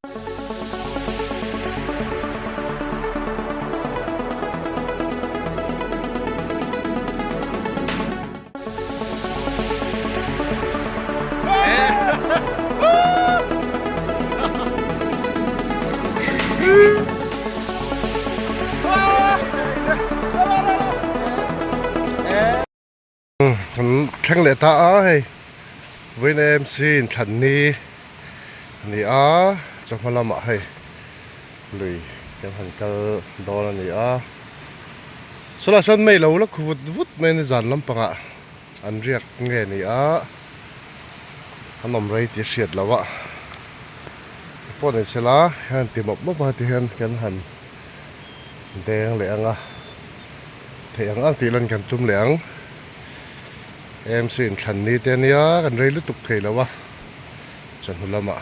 Kan thleng leh ta a hei vawiin AMC inthlan ni a ni a chawhma lamah hei lui kan han kal dawn a ni a sawlai sawn mei lo la khu vut vut mai a ni zan lampangah an riak nge ni a an awm rei tih a hriat loh a pawh ni sela hian ti mawp mawp a ti hian kan han deng leh ang a. Theih ang ang tih lan kan tum leh ang. AMC in thlan ni te ania kan rei lutuk thei lo a, chawhnu lamah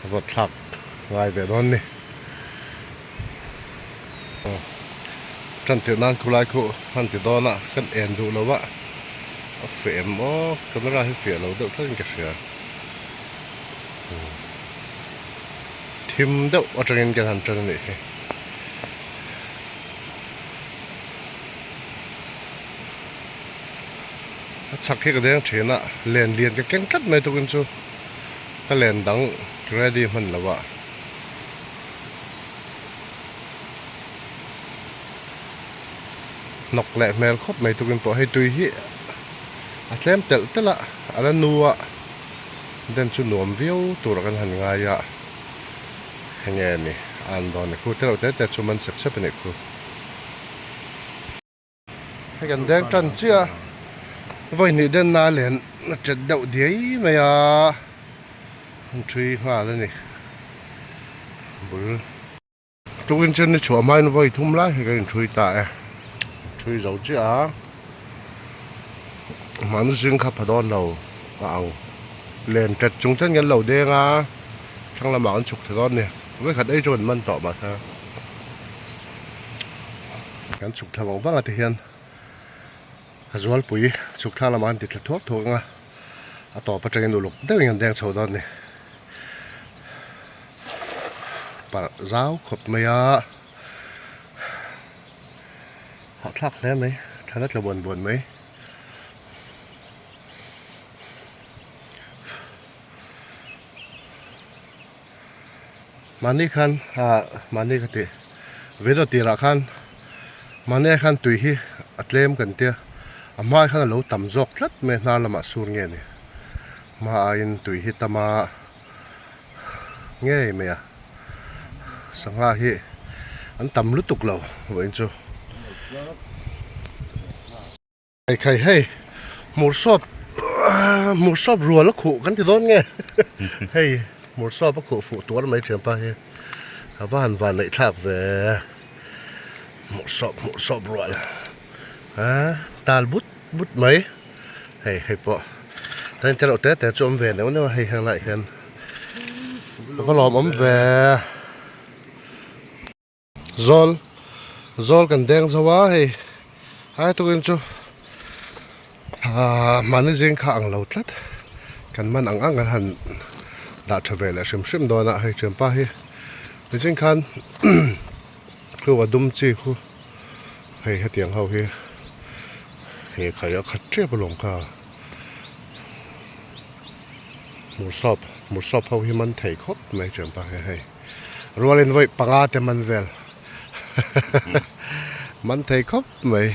a vawt thlak ngai ve dawn ni. Tan tirh nan khulai khu han ti dawn a, kan en duh lo a, a feh em aw, camera hi fiah lo deuh tlat in ka hria. Thim deuh atangin kan han tan a nih hi. A chhak hi ka deng thin a len lian ka keng tlat mai tukin chu ka len dang ready hman lo a hnawk leh hmel khawp mai tukin pawh hei tui hi a tlem telh telh a a la nu a den chu nuam viau tur ah kan han ngai a. Enge ni an dawn ni khu tereuh te te chu man sep sep a nih khu. Hei kan deng tan chiah a, vawi hnih den na len a tet deuh diai mai a, an thui nghal a ni bul. Tukin chu ni chhuah hmain vawi thum lai hi kan inthui ta e, thui zo chiah a, mahni zing kha pha dawn lo a ang len tet chung ten kan lo deng a. Thlang lamah kan chhuk thei dawn a ni. Vawikhat ei chu kan man tawh mahse kan chhuk thla vang vang a ti hian a zualpui chhuk thlang lamah an ti thla thuak thuak ang a, a tawp atangin uluk deuhin kan deng chho dawn a ni. Parh zau khawp mai a, hahthlak hle mai, thlan a tla buan buan mai. Mahni khan ah mahni ka tih video tirah khan mahni ah khan tui hi a tlem kan tia a hma khan a lo tam zawk tlat mai a hnar lamah sur nge ni hma aiin tui hi tam a ngei mai a sangha hi an tam lutuk lo vawiin chu. Khai hei hmursawp hmursawp rual a khuh kan ti dawn nge hei hmursawp a khuh fuh tuar mai thianpa hi a va han van neih thlak ve hmursawp hmursawp rual a tal but but mai hei hei pawh tlai te reuh te te chu awm ve neuh neuh a hei heng laiah hian a va lawmawm ve. Zawl zawl kan deng zo a hei hai tukin chu ahh mahni zing kha ang lo tlat kan man ang ang kan han dah tha ve leh hrim hrim dawn a hei thianpa hi nichin khan khu a dum chi khu hei hetiang ho hi hei khai a khat tep alawm kha hmursawp hmursawp ho hi man thei khawp mai thianpa hi hei. Rualin vawi panga te man vel man thei khawp mai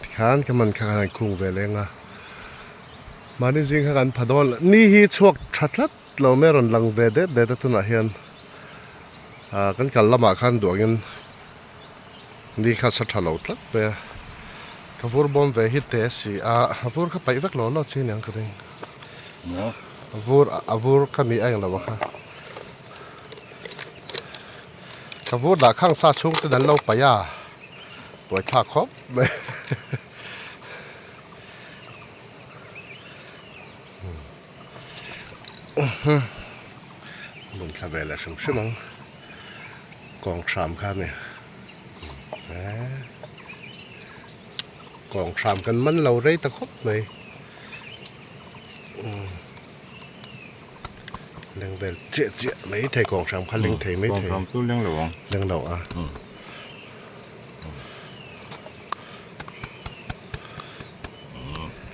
tikhan ka man kha kan han khung ve leng a mahni zing kha kan pha dawn ni hi chhuak tha tlat lo mai a rawn lang ve det det a tunah hian ah kan kal lamah khan duangin ni kha sa tha lo tlat mai a ka vur bawm ve hi te si a a vur kha paih vek lo lo chi aniang ka ring. A vur a vur kha mi a englo a kha ka vur dah khang sa chhung ten an lo paih a buai thlak khawp mai bun thla ve leh hrim hrim ang kawng hram kha a ni kawng hram kan man lo rei ta khawp mai. Leng vel chiah chiah mai thei kawng hram kha leng thei mai thei. Kawng hram chu leng lo ang. Leng lo a.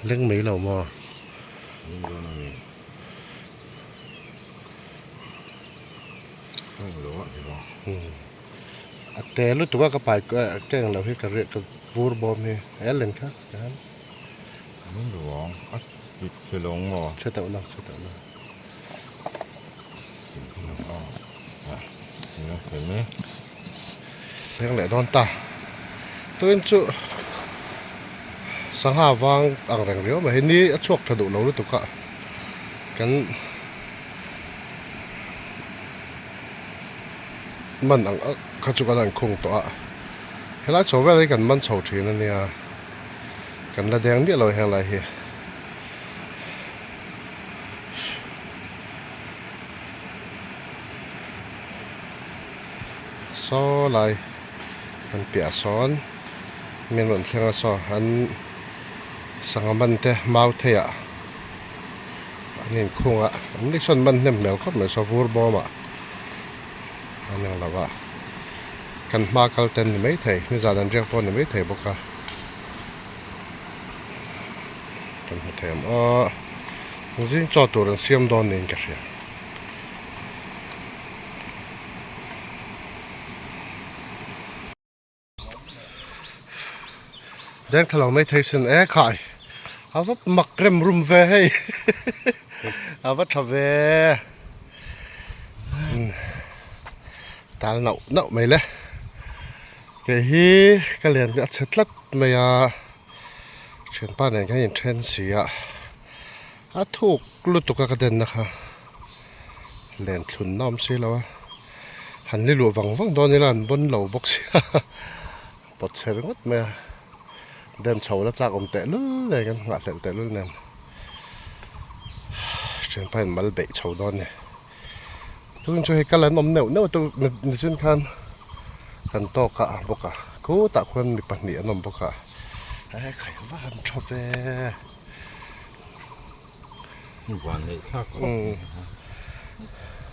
Leng mai lo maw? Leng dawn a mi. Leng lo a ni maw? A te lutuk a ka pai keng lo hi ka riah ka vur bawm hi e len kha tikhan. Leng lo ang a tit che lo ang maw? Che teuh lo che teuh lo. Leng leh dawn ta. Tuin chu sangha vang ang reng riau mai hi ni a chhuak tha duh lo lutuk a kan man ang kha chu kan han khung tawh a helai chho vel hi kan man chho thin a nia kan la deng miah lo heng lai hi. Saw lai kan piah sawn mi an rawn thleng a saw an sangha man te mau theiah an inkhung a an ni sawn man hnem hmel khawp mai saw vur bawm ah an eng lo a kan hma kal te an ni maithei nizan an riak pawh a ni maithei bawk a. Kan hmu thei ang aw zing chaw tur an siam dawn niin ka hria. Deng thla lo mai thei sin e khai a va mak rem rum ve hei a va tha ve tal nauh nauh mai le kei hi ka lian a chhe tlat mai a. Thianpa nen khan inthen si a, a thuk lutuk a ka denna kha len thlun na awm si lo a, han ni luh vang vang dawn ila an bawn lo bawk si a, pawt chhe ringawt mai a, den chho la chak awm teh lul nen kan nghah hlelh teh lul nen thianpa in mal beih chho dawn a ni. Tun chu hei kal an awm neuh neuh tu nichin khan kan tawk a bawk a khutah khuan mi pahnih an awm bawk a he khai va han tha ve. Van neih thlak khawp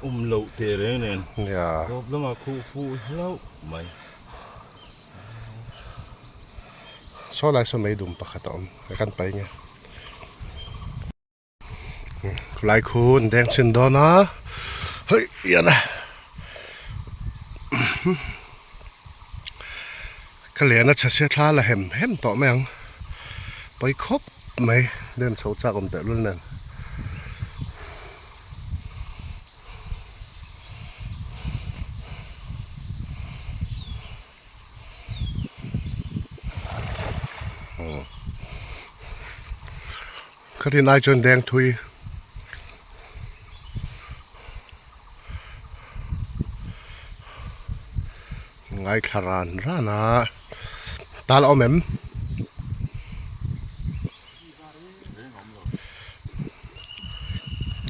awm loh teh reng nen tawp lamah khuh fuh hlauh mai. Saw lai saw meidum pakhat a awm kan paih nge. Khulai khu an deng chhin dawn a hei ian a ka len a chhe sia thla la hem hem tawh mai ang pawi khawp mai den chho chak awm teh lul nen. Ka rin ai chuan deng thui ngaithla ran ran a tal a awm em?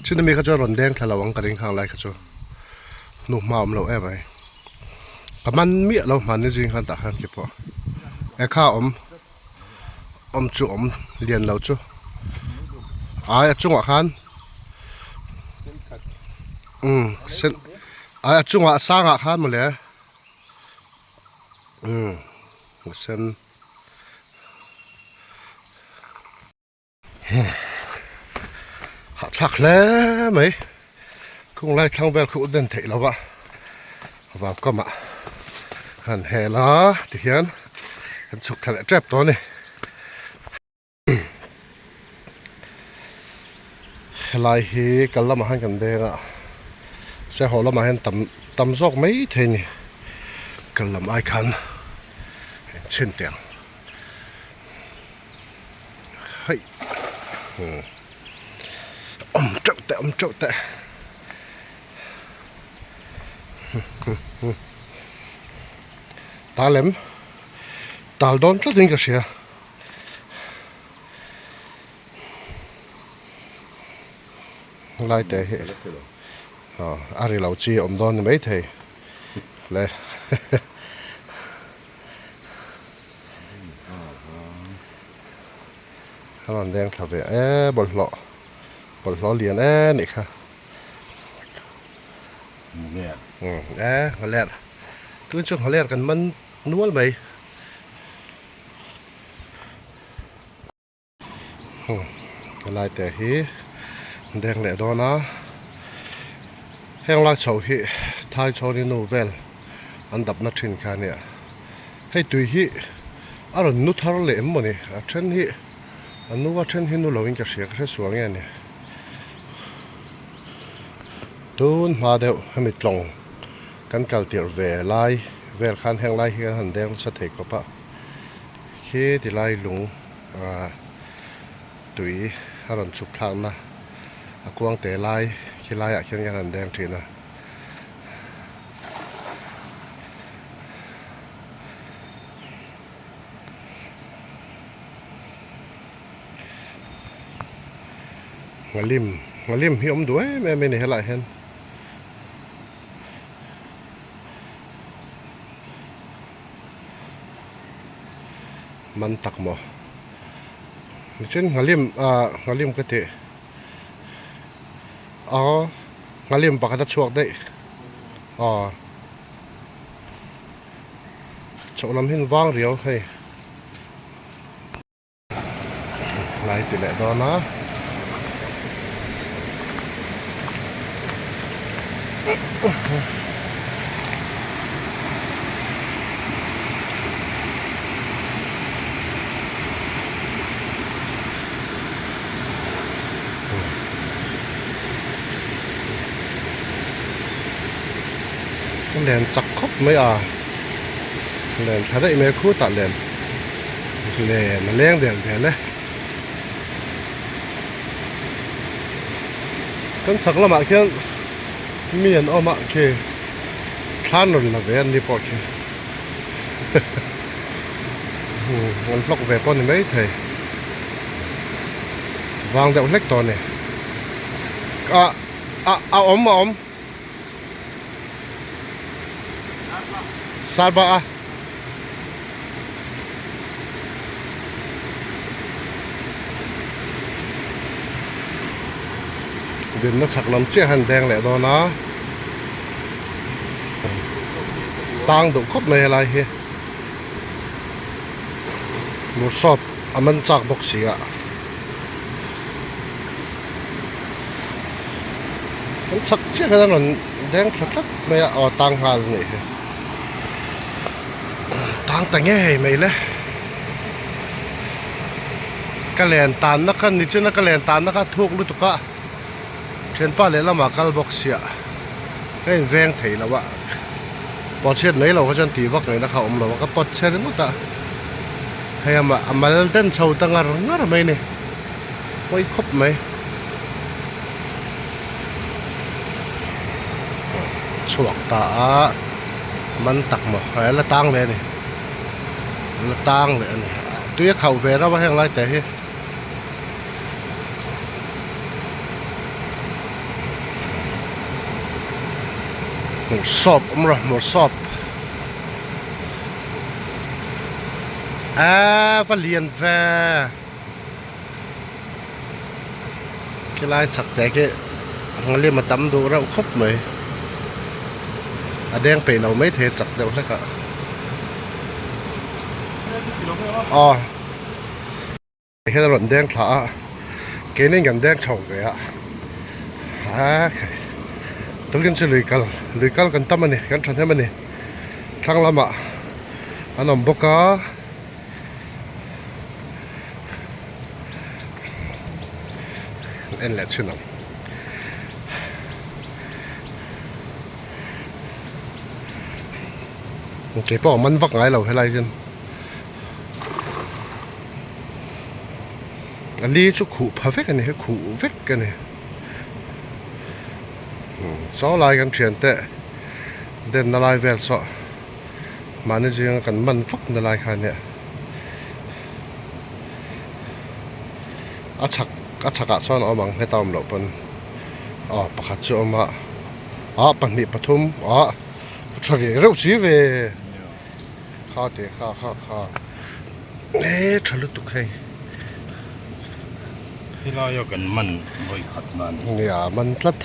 Chini mi kha chuan rawn deng thla lo ang ka ring khang lai kha chu hnu hma awm lo em mai ka man miah lo hmanni zing khan tah khan kipawh e kha awm. Awm chu awm lian lo chu ai a chungah khan umm sen ai a chungah a sangah khan mawle umm a sen. Hahthlak hle mai khung lai thlang vel khu den theih lo va vau kamah han hel a tihian kan chhuk thla leh tep tawh a ni helai hi kal lamah hian kan deng a siahaw lamah hian tam tam zawk mai thei a ni kal lam ai khan chhin teh ang. Hei awm teuh teh awm teuh teh tal em tal dawn tlat in ka hria lai te hi a ri lo chi awm dawn ni maithei le. A rawn leng thla ve e bawlhhlawh bawlhhlawh lian e nih kha. Nghaler. E nghaler. Tun chu nghaler kan man nual mai. Helai te hi deng leh dawn a heng lai chho hi thai chhawni nu vel an dap na thin kha ania hei tui hi a rawn nu thar leh em mawni a then hi a nu a then hi nu lo in ka hria ka hre sual nge ni tun hma deuh hemi tlawng kan kal tirh ve lai vel khan heng lai hi kan han deng nasa thei khawp a. Khi ti lai lung ah tui a rawn chhuk thlakna a kuang te lai khi laiah khian kan han deng thin a. Nghalim nghalim hi awm duh em em a ni helaiah hian. Man tak maw nichin nghalim ah nghalim ka tih aw nghalim pakhat a chhuak daih aw chhoh lam hi an vang riau hei. Lai ti leh dawn a. Len chak khawp mai a len thla daih mai a khutah len. Len a leng del del e. Kan chhak lamah khian mi an awm a khi thlan rawn la ve an ni pawh khi an vlog ve pawh a ni maithei vang deuh hlek tawh a ni ah ah a awm a awm. Sarba a. Dinna chhak lam chiah hian deng leh dawn a. Tang duh khawp mai helai hi. Bursawp a man chak bawk si a. Kan chhak chiah hian a rawn deng thla tlat mai a aw tang nghal a nih hi tang ta ngei mai le ka len tanna kha nichina ka len tanna kha a thuk lutuk a thianpa lehlamah kal bawk sia ka inveng thei lo a pawt chhiat mai lo kha chuan tih vak ngaihna kha a awm lo a ka pawt chhe ringawt a hei amah a mal den chho ta ngar ngar mai a ni. Pawi khawp mai. Chhuak ta a man tak maw a la tang leh a ni a la tang leh a ni tui a khauh ve reuh a heng lai te hi. Hmur sawp awm rawh hmur sawp eee va lian ve. Khilai chhak te khi nghalim a tam duh reuh khawp mai a deng peih lo maithei a chak deuh hlek a aw hian a rawn deng thla a keini kan deng chho ve a a tukin chu lui kal lui kal kan tam a ni kan thahnem a ni thlang lamah an awm bawk a. En leh chhin ang. Kei pawh a man vak ngai lo helai hian. A li chu khuh pha vek a ni he khuh vek a ni. Saw lai kan thian te denna lai vel saw. Mahni zinga kan man vak na lai kha ania a chhak a chhakah chuan a awm ang heta awm loh pawn aw pakhat chu a awm a ah pahnih pathum ah tha ve reuh si ve kha teh kha kha kha e tha lutuk hei. Helaia kan man vawi khat na a ni. Nia man tlat.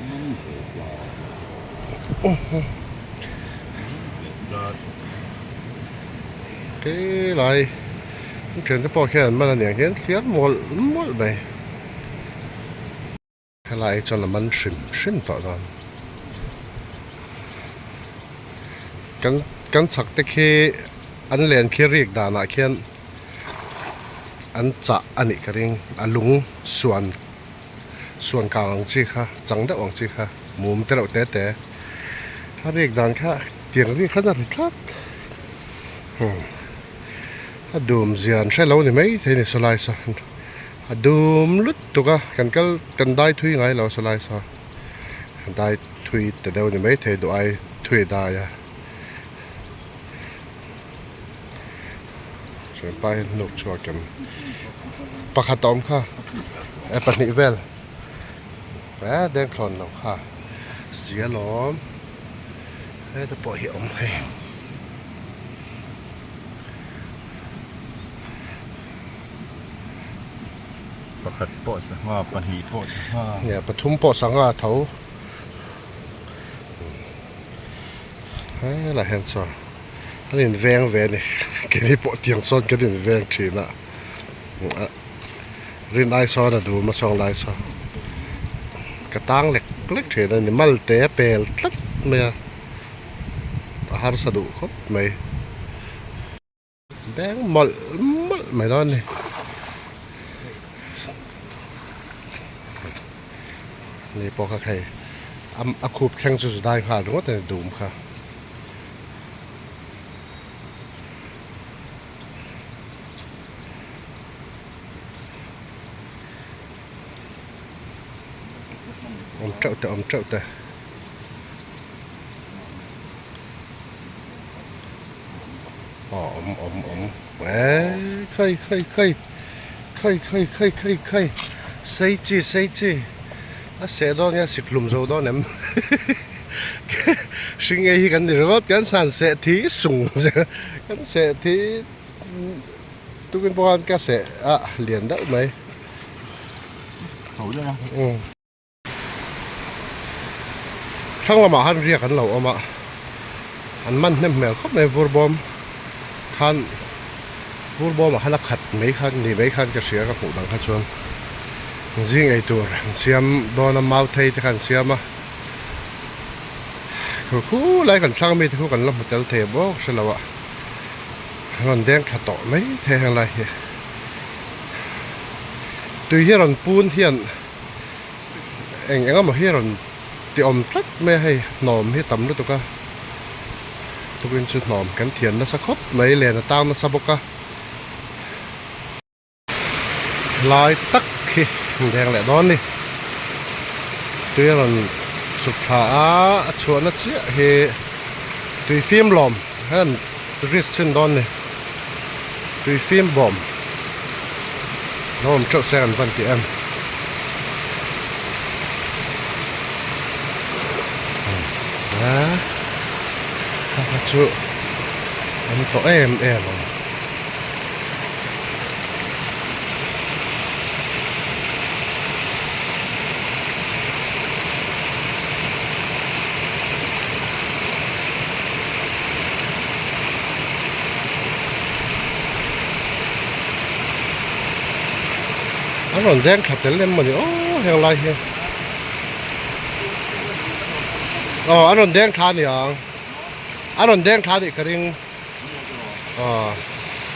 Man ve tlat. Ti lai an thiante pawh khian an man aniang hian thliar mawlh mawlh mai. Helai hi chuan a man hrim hrim tawh dawn. Kan kan chhak te khi an len khi rik danah khian an chah a nih ka ring a lung suan suan kang ang chi kha chang deuh ang chi kha mum te reuh te te a rik dan kha tiang rik khan a ri tlat hmm a dum zia an hre lo ni mai thei a ni sawlai saw a dum lutuk a kan kal kan dai thui ngai lo sawlai saw dai thui ta deuh ni mai thei duh ai thui dai a Thianpa hian hnuk chhuak em pakhat a awm kha eh pahnih vel eh dengthlawn lo kha zia lawm heta pawh hi a awm hei. Pakhat pawh sangha pahnih pawh sangha. Nia pathum pawh sangha tho helai hian chuan. An inveng ve a ni keini pawh tiang sawn kan inveng thin a rin ai sawn a dum a sawn lai sawn ka tang lek lek thin a ni malte a pel tlat mai a a harsa duh khawp mai beng mawlh mawlh mai dawn a ni. Ni pawh kha hei a khup thleng chu zu dai nghal ringawt a ni dum kha. Awm teuh teh awm teuh teh. Aw awm awm awm eee khai khai khai khai khai khai khai khai sei chi sei chi a seh dawn nge a sik hlum zo dawn em hring ei hi kan ni ringawt kan san seh thi sung zel kan seh thi tukin pawh khan ka seh a lian deuh mai. Thlang lamah khan riak an lo awm a, an man hnem hmel khawp mai vur bawm khan vur bawmah khan a khat mai khan ni mai khan ka hria ka hmuh dang kha chuan zing ei tur an siam dawn a mau thei te kha an siam a khu khu lai kan thlang mi te khu kan la hmu tel thei bawk hre lo a an rawn deng thla tawh mai thei heng lai hi tui hi a rawn pun hian. Eng eng emaw hi a rawn ti awm tlat mai a hei hnawm hi a tam lutuk a tukin chu hnawm kan thian nasa khawp mai len a tang nasa bawk a lai tak hi an deng leh dawn a ni tui a rawn chhuk thla a a chhuahna chiah hi tui fim lawm hian risk chhin dawn a ni tui fim bawm lo awm teuh se kan van tih em a kha kha chu an tawh em em ang. An rawn deng thla tel em mawni aw heng lai hi aw an rawn deng thla a ni ang an rawn deng thla a nih ka ring aw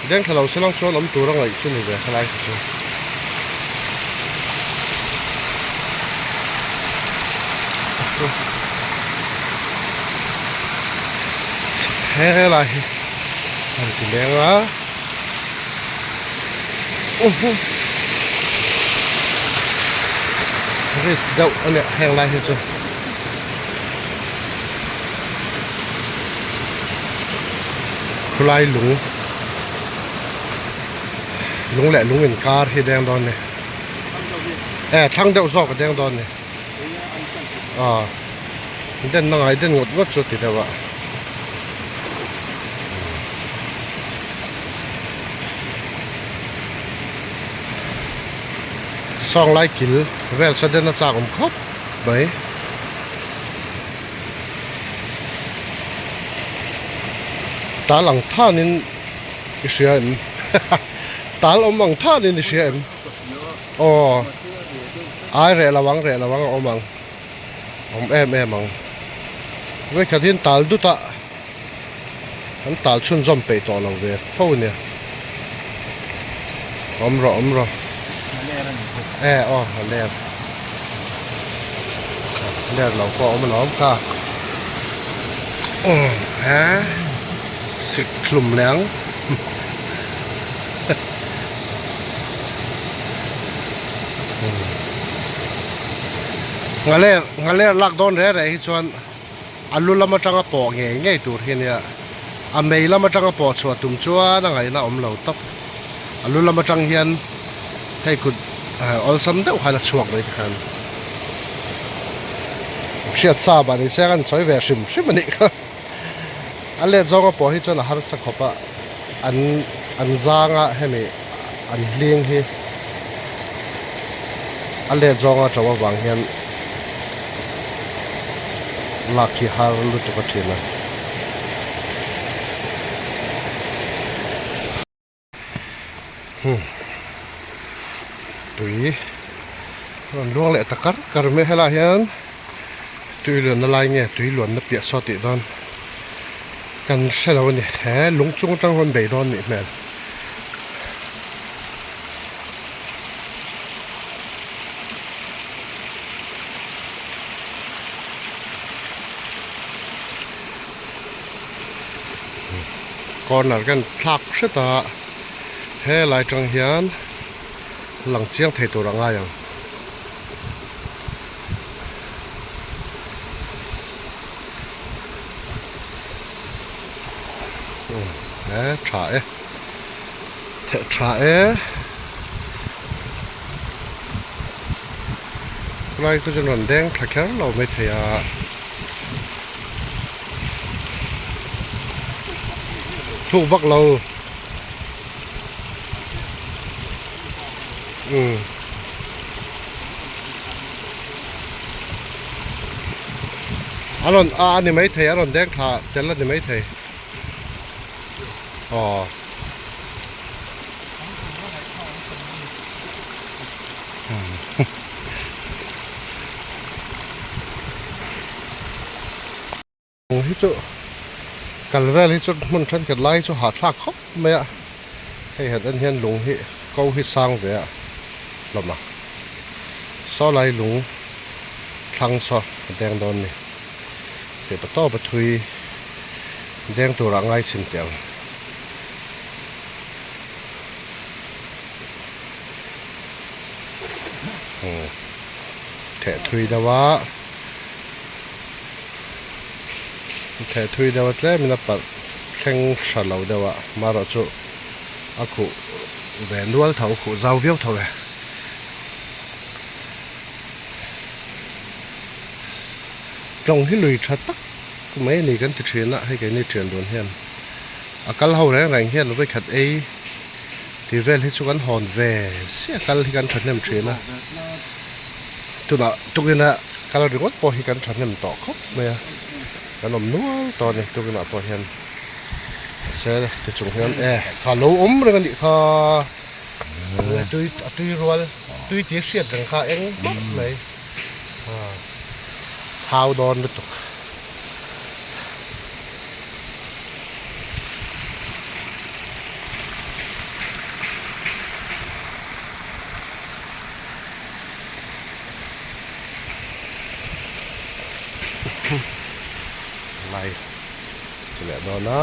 deng thla lo se lang chuan awm tur a ngaih chu ni ve khalai kha chu. Helai hi an ti leng a risk deuh a nia heng lai hi chu khulai lung lung leh lung inkar hi deng dawn a ni e thlang deuh zawk a deng dawn a ni. Aw den na ngai den ngawt ngawt chu ti deuh a sawng lai kil vel saw den a chak awm khawp mai. Tal ang thanin i hria em? Tal awm ang thanin i hria em? Aw, ai reh lo ang, reh lo ang a awm ang. Awm em em ang. Vawikhat hian tal dut a, an tal chhunzawm peih tawh lo ve fo nia. Awm rawh, awm rawh. E aw, a ler. Ler lo pawh a awm alawm kha. He sik hlum leh ang. Nghaler nghaler lak dawn reh reh hi chuan a lu lam atanga pawh ngei ngei tur hi ania a mei lam atanga pawh chhuah tum chuan a ngaihna awm lo tawp a lu lam atang hian hei kut awlsam deuh khan a chhuak mai tikhan hriat sa bah ni se a kan sawi ve hrim hrim a nih kha a let zawnga pawh hi chuan a harsa khawp a an an zanga hemi an hling hi a let zawnga to avang hian lak hi har lutuk a thin a. Tui rawn luang leh ta kar kar mai helaiah hian tui luanna lai nge tui luanna piah saw tih dawn kan hre lo a ni he lung chung atang rawn bei dawn nih hmel. Corner kan thlak hret a helai tang hian lang chiang thei tur a ngai ang. He tha e theh tha e khulai chu chuan rawn deng thla kher lo maithei a. Thuk vak lo. Umm. A rawn a a ni maithei a rawn deng thla tel a ni maithei. Aw. Hi chu kal vel hi chu hmun thenkhat lai hi chu hahthlak khawp mai a hei han en hian lung hi ko hi sang ve a hlawm a saw lai lung thlang saw a deng dawn a ni tih pa tawp a thui deng turah ngai chhin teh ang. Theh thui deuh a theh thui deuh a tlemin a palh thleng tha lo deuh a amaherawh chu a khuh ve nual tho khuh zau viau tho e. Tlawng hi lui tha tak mai a ni kan ti thin a hei keini thian dun hian a kal ho reng reng hian vawikhat ei Tih vel hi chu kan hawn ve sia kal hi kan thahnem thin a, tunah tukina kal ringawt pawh hi kan thahnem tawh khawp mai a, kan awm nual tawh a ni tukinah pawh hian mahse ti chung hian e kha lo awm reng a nih kha tui a tui rual tui tih hriat reng kha eng hmawk mai thau dawn lutuk. Lai ti leh dawn a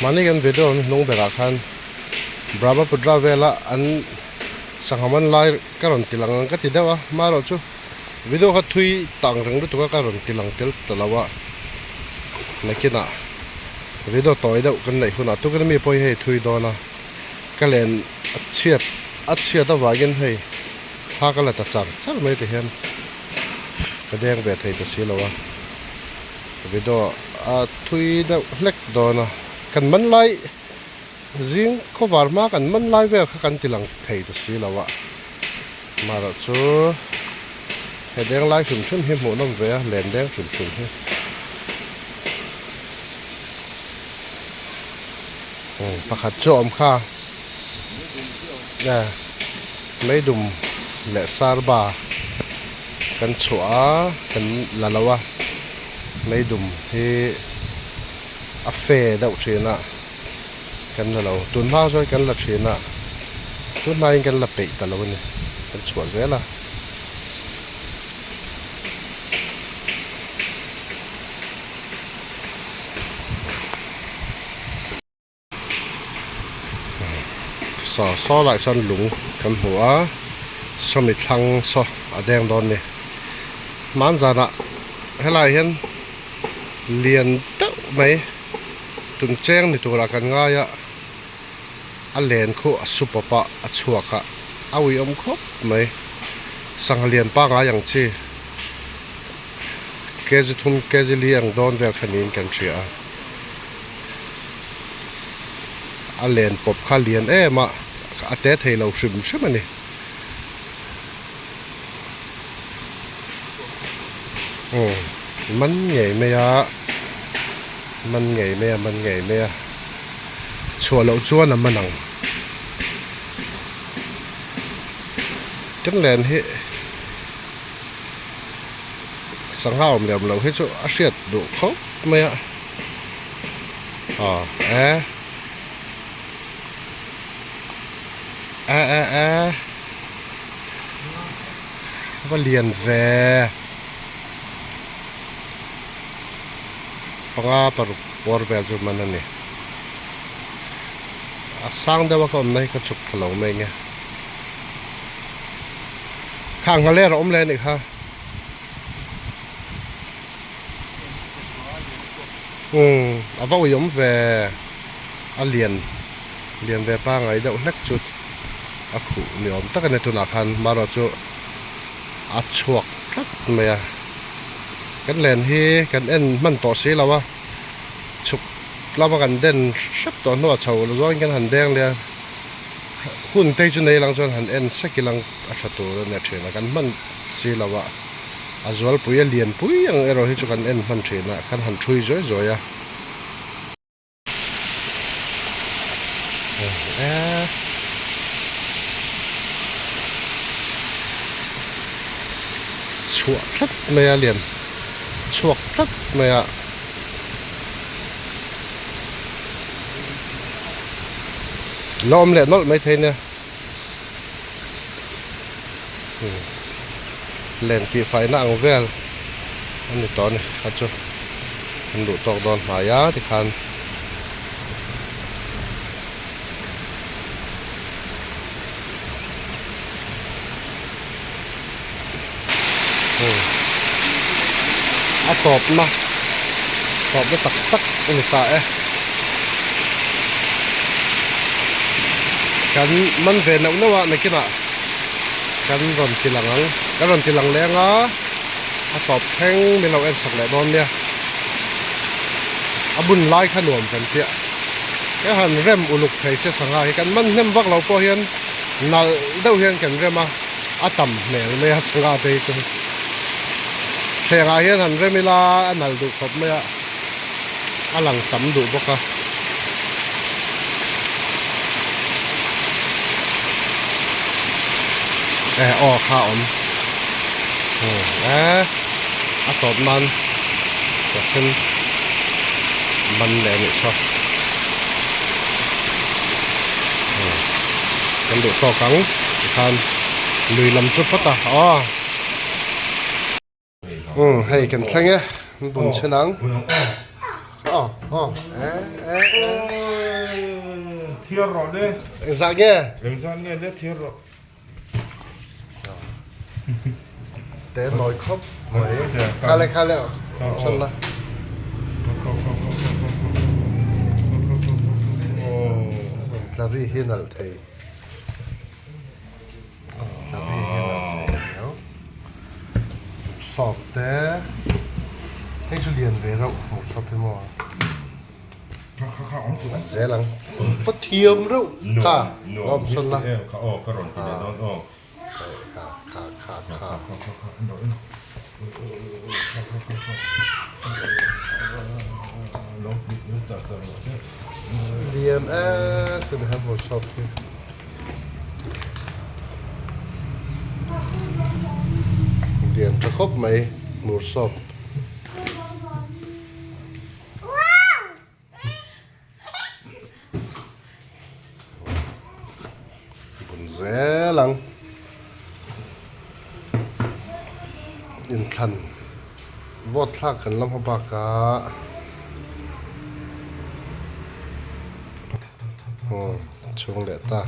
mahni kan video hnung berah khan Brahmaputra vela an sangha man lai ka rawn ti lang ang ka ti deuh a marawh chu. Video kha thui tang reng lutuk a ka rawn ti lang tel ta lo a, nakinah video tawi deuh kan neih hunah tukin ami pawh hi hei thui dawn a, ka len a chhiat a chhiat avangin hei thla ka la ta char char mai ti hian ka deng ve thei ta si lo a, video a thui deuh hlek dawn a, kan man lai zing khawvar hma kan man lai vel kha kan ti lang thei ta si lo a. Marawh chu He deng lai hrim hrim hi hmuhnawm ve a, len deng hrim hrim hi. Pakhat chu a awm kha meidum leh sarba kan chhuah a kan la lo a meidum hi a fe deuh thin a kan la lo tun hma chuan kan la thin a tun hnaiin kan la peih ta lo a ni kan chhuah zel a. Saw saw lai chuan lung kan hmu a sawmi thlang saw a deng dawn a ni hmanzanah helaiah hian lian deuh mai tum cheng ni turah kan ngai a a len khu a su pawp a a chhuak a a uiawm khawp mai sangha lian pangngai ang chi. Kg thum kg li ang dawn vel kha niin kan hria a, a len pawp kha lian em a, a te thei lo hrim hrim a ni. Umm man ngei mai a, man ngei mai a, man ngei mai a, chhuah loh chuan a man ang. Kan len hi. Sangha awm leh awm loh hi chu a hriat duh khawp mai a aw e e e e va lian ve panga paruk bawr vel chu man a ni a sang deuh a ka awmna hi ka chhuk thla lo mai nge. Kha nghaler a awm leh a nih kha. Umm a va uiawm ve a lian lian ve pangai deuh hlek chu a khuh ni awm tak a ni tunah khan marawh chu a chhuak tlat mai a kan len hi kan en hman tawh si lo a chhuk lama kan den hrep tawh hnuah chho zawngin kan han deng leh a. Hun te chu nei lang chuan han en sek ilang a tha tur a nia thin a, kan hman si lo a, a zualpui a lian pui ang erawh hi chu kan en hman thin a, kan han thui zuai zuai a. Chhuah tlat mai a lian chhuak tlat mai a. La awm leh nawlh maithei nia len tih faina ang vel a ni tawh a ni kha chu an duh tawk dawn hnai a tikhan a tawpna tawpna tak tak a ni ta e kan man ve neuh neuh a nakinah kan rawn ti lang ang kan rawn ti lang leng a a tawp thleng min lo en sak leh dawn nia a bun lai kha nuam kan tia he han rem uluk thei se sangha hi kan man hnem vak lo pawh hian nalh deuh hian kan rem a a tam hmel mai a sangha te hi chu thlengah hian han rem ila a nalh duh khawp mai a a lang tam duh bawk a e aw kha a awm e a tawp nan ka sen man leh a nih saw kan duh tawk ang tikhan lui lam chu phawt a aw umm hei kan thleng e bun chhen ang aw aw e e e thiar rawh le engzah nge engzah nge le thiar rawh Te nawi khawp mai. Khale khale chhan la. Tla ri hi nalh thei. Tla ri hi nalh thei aniang. Sawp te. Hei chu lian ve reuh hmuh sawp hi maw. Zel ang. Va thiam reuh kha lawm sawn la. Kha kha kha kha. Lian e sin he hmursawp hi. Lian tha khawp mai hmursawp. Bun zel ang inthlan vote thlak kan la hma bakah chhung leh ta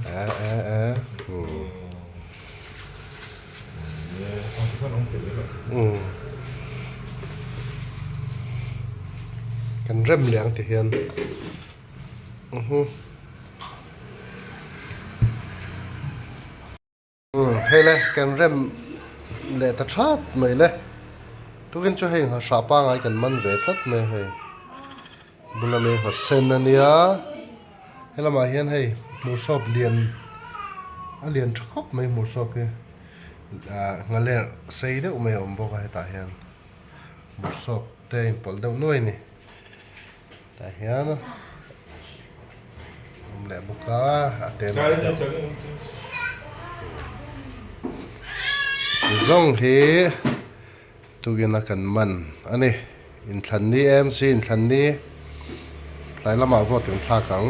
eh eh eh umm kan rem leh ang ti hian umm hei le kan rem leh ta thap mai le tukin chu hei nghahrah pangai kan man ve tlat mai a hei bula mi nghasen ania. Helamah hian hei hmuhsawp lian a lian tha khawp mai hmuhsawp hi ah nghaler sei deuh mai a awm bawk a hetah hian hmuhsawp te a inpawlh deuh nuai a ni tah hian a awm leh bawk a a te mah deuh zawng hi tukin a kan man a ni inthlan ni AMC inthlan ni tlai lamah vote kan thlak ang.